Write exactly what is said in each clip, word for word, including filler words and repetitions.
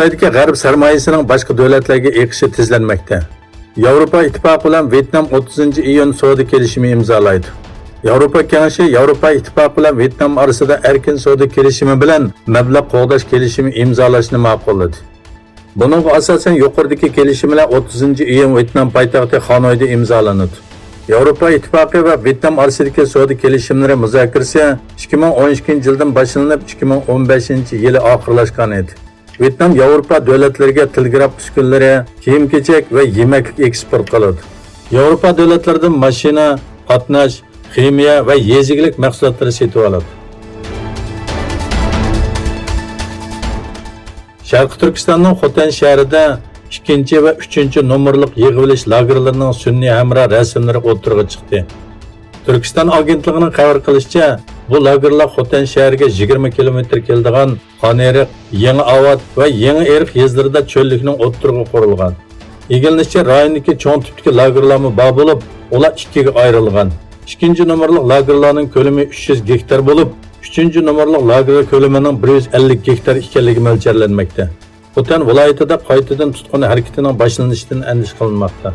خىتايدىكى غەرب سەرمايىسىنىڭ باشقا دۆلەتلەرگە ئېقىشى تېزلەنمەكتە. ياۋروپا ئىتتىپاقى بىلەن ۋيېتنام ئوتتۇزىنچى ئىيۇن سودا كېلىشىمى ئىمزالايدۇ. ياۋروپا كېڭىشى ياۋروپا ئىتتىپاقى بىلەن ۋيېتنام ئارىسىدا ئەركىن سودا كېلىشىمى بىلەن مەبلەغ قوغداش كېلىشىمى ئىمزالاشنى ماقۇللىدى. بۇنىڭغا ئاساسەن يۇقىرىدىكى كېلىشىملەر ئوتتۇزىنچى ئىيۇن ۋيېتنام پايتەختى خانويدا ئىمزالىنىدۇ. ياۋروپا ئىتتىپاقى ۋە ۋيېتنام ئارىسىدىكى سودا كېلىشىملىرى مۇزاكىرىسى ئىككى مىڭ ئون ئىككىنچى يىلدىن باشلىنىپ، ئىككى مىڭ ئون بەشىنچى يىلى ئاخىرلاشقان ئىدى. ۋيېتنام ياۋروپا دۆلەتلىرىگە تېلېگراف ئۈسكۈنىلىرى، كىيىم-كېچەك ۋە يېمەكلىك ئېكسپورت قىلىدۇ. ياۋروپا دۆلەتلىرىدىن ماشىنا، قاتناش، خىمىيە ۋە يېزا ئىگىلىك مەھسۇلاتلىرى سېتىۋالىدۇ. شەرقىي تۈركىستاننىڭ خوتەن شەھىرىدە ئىككىنچى ۋە ئۈچىنچى نومۇرلۇق يىغىۋېلىش لاگېرلىرىنىڭ سۈنئىي ھەمراھ رەسىملىرى ئوتتۇرىغا چىقتى. تۈركىستان ئاگېنتلىقىنىڭ خەۋەر قىلىشىچە، بۇ لاگېرلار خوتەن شەھىرىگە يىگىرمە كىلومېتىر كېلىدىغان خانئېرىق، يېڭىئاۋات ۋە يېڭىئېرىق يېزىلىرىدا چۆللۈكنىڭ ئوتتۇرىغا قۇرۇلغان. ئىگىلىنىشىچە، رايوندىكى چوڭ تىپتىكى لاگېرلارمۇ بار بولۇپ، ئۇلار ئىككىگە ئايرىلغان. ئىككىنچى نومۇرلۇق لاگېرلارنىڭ كۆلىمى ئۈچ يۈز گېكتار بولۇپ، ئۈچىنچى نومۇرلۇق لاگېر كۆلىمىنىڭ بىر يۈز ئەللىك گېكتار ئىكەنلىكى مۆلچەرلەنمەكتە. خوتەن ۋىلايىتىدە قايتىدىن تۇتقۇن ھەرىكىتىنىڭ باشلىنىشىدىن ئەندىشە قىلىنماقتا.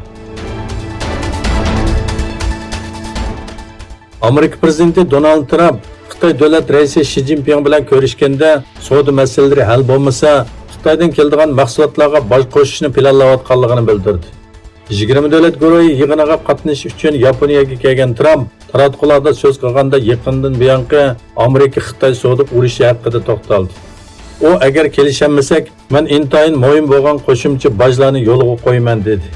ئامېرىكا پىرېزىدېنتى دونالد ترامپ خىتاي دۆلەت رەئىسى شى جىنپىڭ بىلەن كۆرۈشكەندە، سودا مەسىلىلىرى ھەل بولمىسا، خىتايدىن كېلىدىغان مەھسۇلاتلارغا باج قوشۇشنى پىلانلاۋاتقانلىقىنى بىلدۈردى. يىگىرمە دۆلەت گۇرۇھى يىغىنىغا قاتنىشىش ئۈچۈن ياپونىيەگە كەلگەن ترامپ تاراتقۇلاردا سۆز قىلغاندا، يېقىندىن بۇيانقى ئامېرىكا-خىتاي سودا ئۇرۇشى ھەققىدە توختالدى. ئۇ، ئەگەر كېلىشەلمىسەك، مەن ئىنتايىن مۇھىم بولغان قوشۇمچە باجلارنى يولغا قويىمەن، دېدى.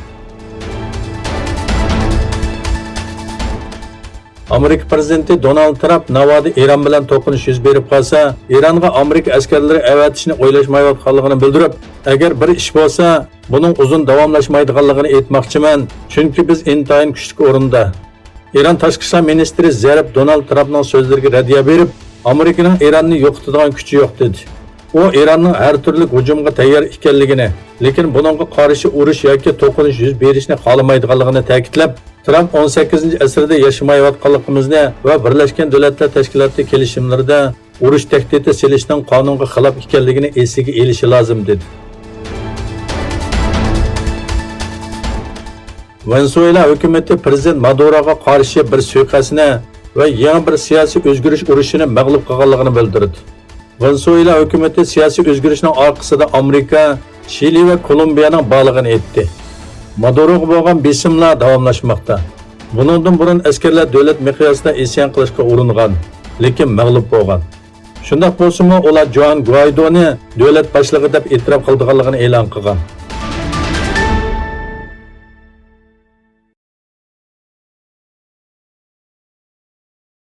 ئامېرىكا پىرېزىدېنتى دونالد ترامپ ناۋادا ئىران بىلەن توقۇنۇش يۈز بېرىپ قالسا، ئىرانغا ئامېرىكا ئەسكەرلىرى ئەۋەتىشنى ئويلاشمايۋاتقانلىقىنى بىلدۈرۈپ، ئەگەر بىر ئىش بولسا، بۇنىڭ ئۇزۇن داۋاملاشمايدىغانلىقىنى ئېيتماقچىمەن، چۈنكى بىز ئىنتايىن كۈچلۈك ئورۇندا. ئىران تاشقى ئىشلار مىنىستىرى زەرىپ دونالد ترامپنىڭ سۆزلىرىگە رەددىيە بېرىپ، ئامېرىكىنىڭ ئىراننى يوقىتىدىغان كۈچى يوق، دېدى. ئۇ ئىراننىڭ ھەر تۈرلۈك ھۇجۇمغا تەييار ئىكەنلىكىنى، لېكىن بۇنىڭغا قارشى ئۇرۇش ياكى توقۇنۇش يۈز بېرىشىنى خالىمايدىغانلىقىنى تەكىتلەپ، ترامپ ئون سەككىزىنچى ئەسىردە ياشىمايۋاتقانلىقىمىزنى ۋە بىرلەشكەن دۆلەتلەر تەشكىلاتى كېلىشىملىرىدا ئۇرۇش تەھدىتى سېلىشنىڭ قانۇنغا خىلاپ ئىكەنلىكىنى ئېسىگە ئېلىشى لازىم، دېدى. ۋېنېزۇېلا ھۆكۈمىتى پىرېزىدېنت مادۇروغا قارشى بىر سۇيىقەستنى ۋە يېڭى بىر سىياسىي ئۆزگىرىش ئۇرۇشىنى مەغلۇپ قىلغانلىقىنى بىلدۈردى. ۋېنېزۇېلا ھۆكۈمىتى سىياسىي ئۆزگىرىشنىڭ ئارقىسىدا ئامېرىكا، شىلى ۋە كولومبىيەنىڭ بارلىقىنى ئېيتتى. مادۇروغا بولغان بېسىملار داۋاملاشماقتا. بۇنىڭدىن بۇرۇن ئەسكەرلەر دۆلەت مىقياسىدا ئىسيان قىلىشقا ئۇرۇنغان، لېكىن مەغلۇپ بولغان. شۇنداق بولسىمۇ، ئۇلار جوئان گۇئايدونى دۆلەت باشلىقى دەپ ئېتىراپ قىلىدىغانلىقىنى ئېلان قىلغان.